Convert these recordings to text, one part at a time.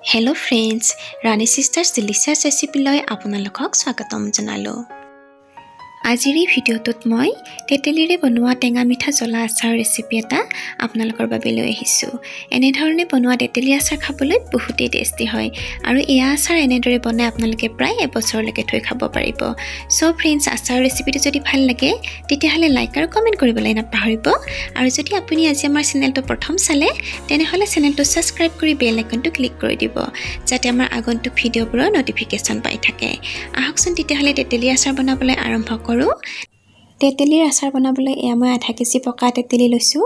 Hello' friends, ৰাণী sisters ডিলিচিয়াছ ৰেচিপিলৈ আপোনালোকক স্বাগতম জনালোঁ। আজিৰ এই ভিডিঅ'টোত মই তেতেলীৰে বনোৱা টেঙা মিঠা জ্বলা আচাৰৰ ৰেচিপি এটা আপোনালোকৰ বাবে লৈ আহিছোঁ। এনেধৰণে বনোৱা তেতেলী আচাৰ খাবলৈ বহুতেই টেষ্টি হয় আৰু এয়া আচাৰ এনেদৰে বনাই আপোনালোকে প্ৰায় এবছৰলৈকে থৈ খাব পাৰিব। চ' ফ্ৰেণ্ডছ, আচাৰৰ ৰেচিপিটো যদি ভাল লাগে তেতিয়াহ'লে লাইক আৰু কমেণ্ট কৰিবলৈ নাপাহৰিব। আৰু যদি আপুনি আজি আমাৰ চেনেলটো প্ৰথম চালে তেনেহ'লে চেনেলটো ছাবস্ক্ৰাইব কৰি বেল আইকনটো ক্লিক কৰি দিব, যাতে আমাৰ আগন্তুক ভিডিঅ'বোৰৰ ন'টিফিকেশ্যন পাই থাকে। আহকচোন তেতিয়াহ'লে তেতেলী আচাৰ বনাবলৈ আৰম্ভ কৰোঁ। তেতেলীৰ আচাৰ বনাবলৈ এয়া মই আধা কেজি পকা তেতেলী লৈছোঁ।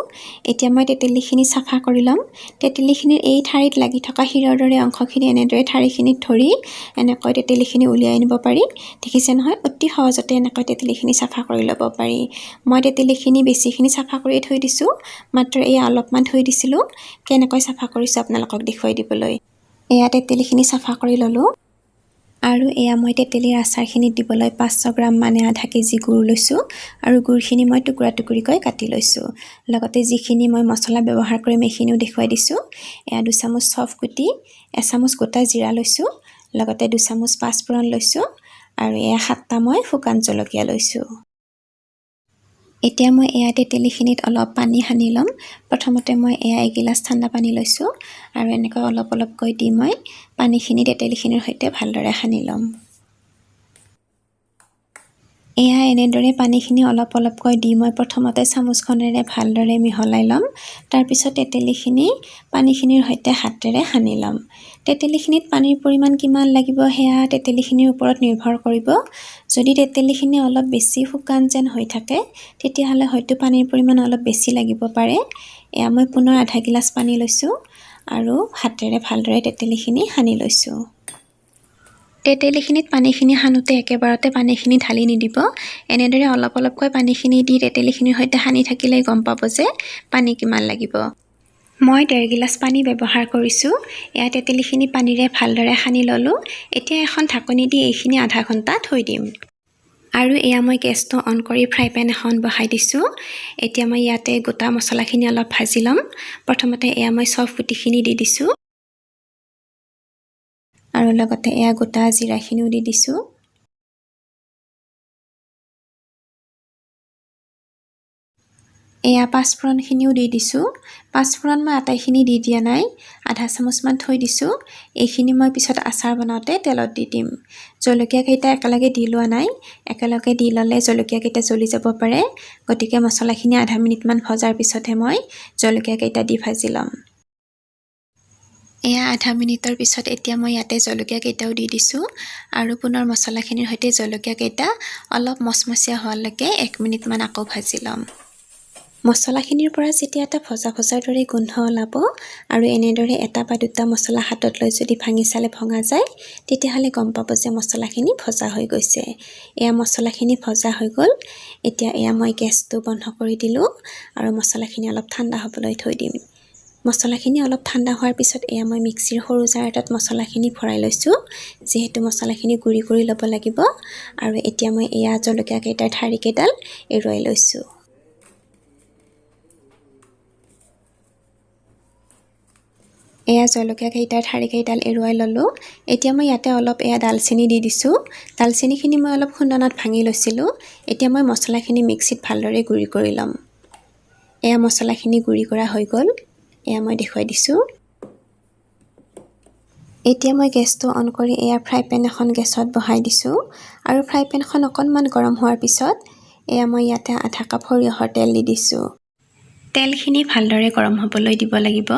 এতিয়া মই তেতেলীখিনি চাফা কৰি ল'ম। তেতেলীখিনিৰ এই ঠাৰিত লাগি থকা শিৰৰ দৰে অংশখিনি এনেদৰে ঠাৰিখিনিত ধৰি এনেকৈ তেতেলীখিনি উলিয়াই আনিব পাৰি। দেখিছে নহয়, অতি সহজতে এনেকৈ তেতেলীখিনি চাফা কৰি ল'ব পাৰি। মই তেতেলীখিনি বেছিখিনি চাফা কৰি থৈ দিছোঁ, মাত্ৰ এয়া অলপমান থৈ দিছিলোঁ কেনেকৈ চাফা কৰিছোঁ আপোনালোকক দেখুৱাই দিবলৈ। এয়া তেতেলীখিনি চাফা কৰি ল'লোঁ। আৰু এয়া মই তেতেলীৰ আচাৰখিনিত দিবলৈ 500 গ্ৰাম মানে আধা কেজি গুড় লৈছোঁ আৰু গুড়খিনি মই টুকুৰা টুকুৰিকৈ কাটি লৈছোঁ। লগতে যিখিনি মই মছলা ব্যৱহাৰ কৰিম এইখিনিও দেখুৱাই দিছোঁ। এয়া 2 চামুচ চফ গুটি, এচামুচ গোটা জিৰা লৈছোঁ, লগতে 2 চামুচ পাঁচফোৰণ লৈছোঁ আৰু এয়া 7টা মই শুকান জলকীয়া লৈছোঁ। এতিয়া মই এয়া তেতেলীখিনিত অলপ পানী সানি ল'ম। প্ৰথমতে মই এয়া এগিলাচ ঠাণ্ডা পানী লৈছোঁ আৰু এনেকৈ অলপ অলপকৈ দি মই পানীখিনি তেতেলীখিনিৰ সৈতে ভালদৰে সানি ল'ম। এয়া এনেদৰে পানীখিনি অলপ অলপকৈ দি মই প্ৰথমতে চামুচখনেৰে ভালদৰে মিহলাই ল'ম। তাৰপিছত তেতেলীখিনি পানীখিনিৰ সৈতে হাতেৰে সানি ল'ম। তেতেলীখিনিত পানীৰ পৰিমাণ কিমান লাগিব সেয়া তেতেলীখিনিৰ ওপৰত নিৰ্ভৰ কৰিব। যদি তেতেলীখিনি অলপ বেছি শুকান যেন হৈ থাকে তেতিয়াহ'লে হয়তো পানীৰ পৰিমাণ অলপ বেছি লাগিব পাৰে। এয়া মই পুনৰ আধা গিলাচ পানী লৈছোঁ আৰু হাতেৰে ভালদৰে তেতেলীখিনি সানি লৈছোঁ। তেতেলীখিনিত পানীখিনি সানোতে একেবাৰতে পানীখিনি ঢালি নিদিব। এনেদৰে অলপ অলপকৈ পানীখিনি দি তেতেলীখিনিৰ সৈতে সানি থাকিলেই গম পাব যে পানী কিমান লাগিব। মই 1.5 গিলাচ পানী ব্যৱহাৰ কৰিছোঁ। এয়া তেতেলীখিনি পানীৰে ভালদৰে সানি ল'লোঁ। এতিয়া এখন ঢাকনি দি এইখিনি আধা ঘণ্টা থৈ দিম। আৰু এয়া মই গেছটো অন কৰি ফ্ৰাই পেন এখন বহাই দিছোঁ। এতিয়া মই ইয়াতে গোটা মছলাখিনি অলপ ভাজি ল'ম। প্ৰথমতে এয়া মই চফ গুটিখিনি দি দিছোঁ আৰু লগতে এয়া গোটা জিৰাখিনিও দি দিছোঁ। এয়া পাঁচফোৰণখিনিও দি দিছোঁ। পাঁচফোৰণ মই আটাইখিনি দি দিয়া নাই, আধা চামুচমান থৈ দিছোঁ। এইখিনি মই পিছত আচাৰ বনাওঁতে তেলত দি দিম। জলকীয়াকেইটা একেলগে দি লোৱা নাই, একেলগে দি ল'লে জলকীয়াকেইটা জ্বলি যাব পাৰে। গতিকে মছলাখিনি আধা মিনিটমান ভজাৰ পিছতহে মই জলকীয়াকেইটা দি ভাজি ল'ম। এয়া আধা মিনিটৰ পিছত এতিয়া মই ইয়াতে জলকীয়াকেইটাও দি দিছোঁ আৰু পুনৰ মছলাখিনিৰ সৈতে জলকীয়াকেইটা অলপ মচমচীয়া হোৱালৈকে 1 মিনিটমান আকৌ ভাজি ল'ম। মছলাখিনিৰ পৰা যেতিয়া এটা ভজা ভজাৰ দৰে গোন্ধ ওলাব আৰু এনেদৰে এটা বা দুটা মছলা হাতত লৈ যদি ভাঙি চালে ভঙা যায়, তেতিয়াহ'লে গম পাব যে মছলাখিনি ভজা হৈ গৈছে। এয়া মছলাখিনি ভজা হৈ গ'ল। এতিয়া এয়া মই গেছটো বন্ধ কৰি দিলোঁ আৰু মছলাখিনি অলপ ঠাণ্ডা হ'বলৈ থৈ দিম। মছলাখিনি অলপ ঠাণ্ডা হোৱাৰ পিছত এয়া মই মিক্সিৰ সৰু জাৰ এটাত মছলাখিনি ভৰাই লৈছোঁ, যিহেতু মছলাখিনি গুড়ি কৰি ল'ব লাগিব। আৰু এতিয়া মই এয়া জলকীয়াকেইটাৰ ঠাৰিকেইডাল এৰুৱাই লৈছোঁ। এয়া জলকীয়াকেইটাৰ ঠাৰিকেইডাল এৰুৱাই ল'লোঁ। এতিয়া মই ইয়াতে অলপ এয়া ডালচেনি দি দিছোঁ। ডালচেনিখিনি মই অলপ খুন্দনাত ভাঙি লৈছিলোঁ। এতিয়া মই মছলাখিনি মিক্সিত ভালদৰে গুড়ি কৰি ল'ম। এয়া মছলাখিনি গুড়ি কৰা হৈ গ'ল, এয়া মই দেখুৱাই দিছোঁ। এতিয়া মই গেছটো অন কৰি এয়া ফ্ৰাই পেন এখন গেছত বহাই দিছোঁ আৰু ফ্ৰাই পেনখন অকণমান গৰম হোৱাৰ পিছত এয়া মই ইয়াতে আধা কাপ সৰিয়হৰ তেল দি দিছোঁ। তেলখিনি ভালদৰে গৰম হ'বলৈ দিব লাগিব।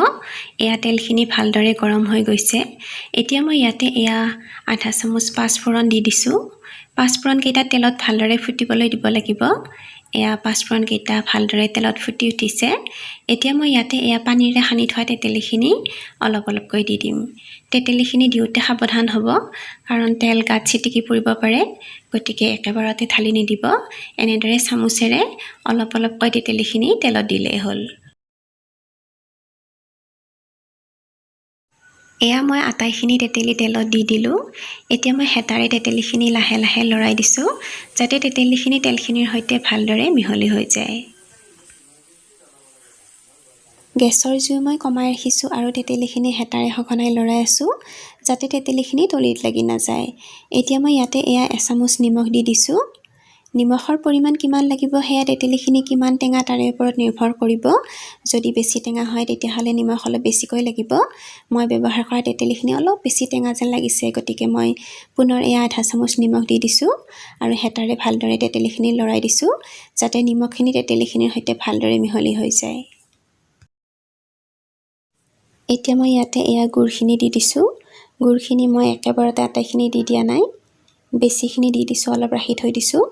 এয়া তেলখিনি ভালদৰে গৰম হৈ গৈছে। এতিয়া মই ইয়াতে এয়া আধা চামুচ পাঁচফোৰণ দি দিছোঁ। পাঁচফোৰণকেইটা তেলত ভালদৰে ফুটিবলৈ দিব লাগিব। এয়া পাঁচফোৰণকেইটা ভালদৰে তেলত ফুটি উঠিছে। এতিয়া মই ইয়াতে এয়া পানীৰে সানি থোৱা তেতেলীখিনি অলপ অলপকৈ দি দিম। তেতেলীখিনি দিওঁতে সাৱধান হ'ব, কাৰণ তেল গাত ছিটিকি পৰিব পাৰে। গতিকে একেবাৰতে ঢালি নিদিব। এনেদৰে চামুচেৰে অলপ অলপকৈ তেতেলীখিনি তেলত দিলেই হ'ল। এয়া মই আটাইখিনি তেতেলী তেলত দি দিলোঁ। এতিয়া মই হেতাৰে তেতেলীখিনি লাহে লাহে লৰাই দিছোঁ, যাতে তেতেলীখিনি তেলখিনিৰ সৈতে ভালদৰে মিহলি হৈ যায়। গেছৰ জুই মই কমাই ৰাখিছোঁ আৰু তেতেলীখিনি হেতাৰে সঘনাই লৰাই আছোঁ, যাতে তেতেলীখিনি তলিত লাগি নাযায়। এতিয়া মই ইয়াতে এয়া এচামুচ নিমখ দি দিছোঁ। নিমখৰ পৰিমাণ কিমান লাগিব সেয়া তেতেলীখিনি কিমান টেঙা তাৰে ওপৰত নিৰ্ভৰ কৰিব। যদি বেছি টেঙা হয় তেতিয়াহ'লে নিমখ অলপ বেছিকৈ লাগিব। মই ব্যৱহাৰ কৰা তেতেলীখিনি অলপ বেছি টেঙা যেন লাগিছে, গতিকে মই পুনৰ এয়া আধা চামুচ নিমখ দি দিছোঁ আৰু হেতাৰে ভালদৰে তেতেলীখিনি লৰাই দিছোঁ, যাতে নিমখখিনি তেতেলীখিনিৰ সৈতে ভালদৰে মিহলি হৈ যায়। এতিয়া মই ইয়াতে এয়া গুড়খিনি দি দিছোঁ। গুড়খিনি মই একেবাৰতে আটাইখিনি দি দিয়া নাই, বেছিখিনি দি দিছোঁ, অলপ ৰাখি থৈ দিছোঁ।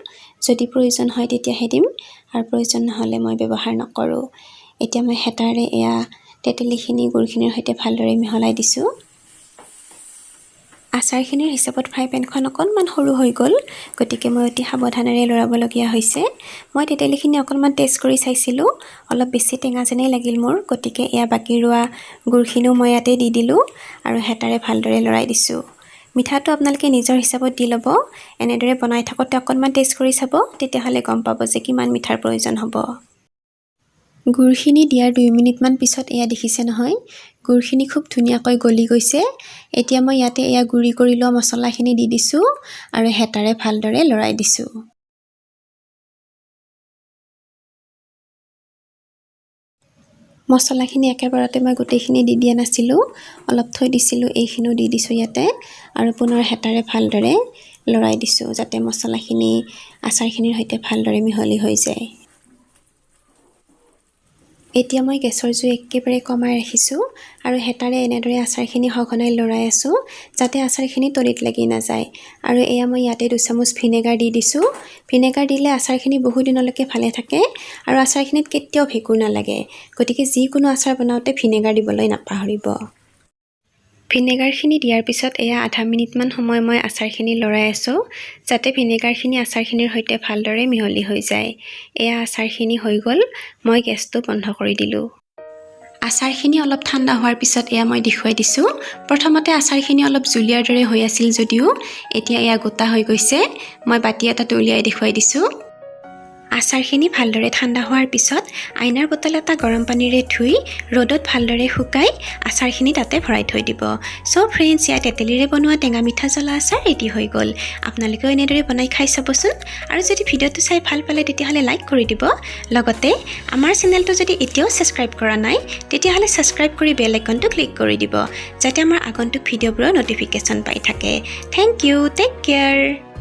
যদি প্ৰয়োজন হয় তেতিয়াহে দিম, আৰু প্ৰয়োজন নহ'লে মই ব্যৱহাৰ নকৰোঁ। এতিয়া মই হেতাৰে এয়া তেতেলীখিনি গুড়খিনিৰ সৈতে ভালদৰে মিহলাই দিছোঁ। আচাৰখিনিৰ হিচাপত ফ্ৰাই পেনখন অকণমান সৰু হৈ গ'ল, গতিকে মই অতি সাৱধানেৰে লৰাবলগীয়া হৈছে। মই তেতেলীখিনি অকণমান টেষ্ট কৰি চাইছিলোঁ, অলপ বেছি টেঙা যেনেই লাগিল মোৰ, গতিকে এয়া বাকী ৰোৱা গুড়খিনিও মই ইয়াতে দি দিলোঁ আৰু হেতাৰে ভালদৰে লৰাই দিছোঁ। মিঠাটো আপোনালোকে নিজৰ হিচাপত দি ল'ব। এনেদৰে বনাই থাকোঁতে অকণমান টেষ্ট কৰি চাব, তেতিয়াহ'লে গম পাব যে কিমান মিঠাৰ প্ৰয়োজন হ'ব। গুড়খিনি দিয়াৰ 2 মিনিটমান পিছত এয়া দেখিছে নহয়, গুড়খিনি খুব ধুনীয়াকৈ গলি গৈছে। এতিয়া মই ইয়াতে এয়া গুড়ি কৰি লোৱা মছলাখিনি দি দিছোঁ আৰু হেতাৰে ভালদৰে লৰাই দিছোঁ। মছলাখিনি একেবাৰতে মই গোটেইখিনি দি দিয়া নাছিলোঁ, অলপ থৈ দিছিলোঁ, এইখিনিও দি দিছোঁ ইয়াতে আৰু পুনৰ হেতাৰে ভালদৰে লৰাই দিছোঁ, যাতে মছলাখিনি আচাৰখিনিৰ সৈতে ভালদৰে মিহলি হৈ যায়। এতিয়া মই গেছৰ জুই একেবাৰে কমাই ৰাখিছোঁ আৰু হেতাৰে এনেদৰে আচাৰখিনি সঘনাই লৰাই আছোঁ, যাতে আচাৰখিনি তলিত লাগি নাযায়। আৰু এয়া মই ইয়াতে 2 চামুচ ভিনেগাৰ দি দিছোঁ। ভিনেগাৰ দিলে আচাৰখিনি বহুদিনলৈকে ভালে থাকে আৰু আচাৰখিনিত কেতিয়াও ভেঁকুৰ নালাগে, গতিকে যিকোনো আচাৰ বনাওঁতে ভিনেগাৰ দিবলৈ নাপাহৰিব। ভিনেগাৰখিনি দিয়াৰ পিছত এয়া আধা মিনিটমান সময় মই আচাৰখিনি লৰাই আছোঁ, যাতে ভিনেগাৰখিনি আচাৰখিনিৰ সৈতে ভালদৰে মিহলি হৈ যায়। এয়া আচাৰখিনি হৈ গ'ল, মই গেছটো বন্ধ কৰি দিলোঁ। আচাৰখিনি অলপ ঠাণ্ডা হোৱাৰ পিছত এয়া মই দেখুৱাই দিছোঁ। প্ৰথমতে আচাৰখিনি অলপ জুলীয়াৰ দৰে হৈ আছিল যদিও এতিয়া এয়া গোটা হৈ গৈছে। মই বাতি এটাত উলিয়াই দেখুৱাই দিছোঁ। আচাৰখিনি ভালদৰে ঠাণ্ডা হোৱাৰ পিছত আইনাৰ বটল এটা গৰম পানীৰে ধুই ৰ'দত ভালদৰে শুকাই আচাৰখিনি তাতে ভৰাই থৈ দিব। চ' ফ্ৰেণ্ডছ, ইয়াত তেতেলীৰে বনোৱা টেঙা মিঠা জ্বলা আচাৰ ৰেডি হৈ গ'ল। আপোনালোকেও এনেদৰে বনাই খাই চাবচোন। আৰু যদি ভিডিঅ'টো চাই ভাল পালে তেতিয়াহ'লে লাইক কৰি দিব। লগতে আমাৰ চেনেলটো যদি এতিয়াও ছাবস্ক্ৰাইব কৰা নাই তেতিয়াহ'লে ছাবস্ক্ৰাইব কৰি বেল আইকনটো ক্লিক কৰি দিব, যাতে আমাৰ আগন্তুক ভিডিঅ'বোৰৰ ন'টিফিকেশ্যন পাই থাকে। Thank you, take care.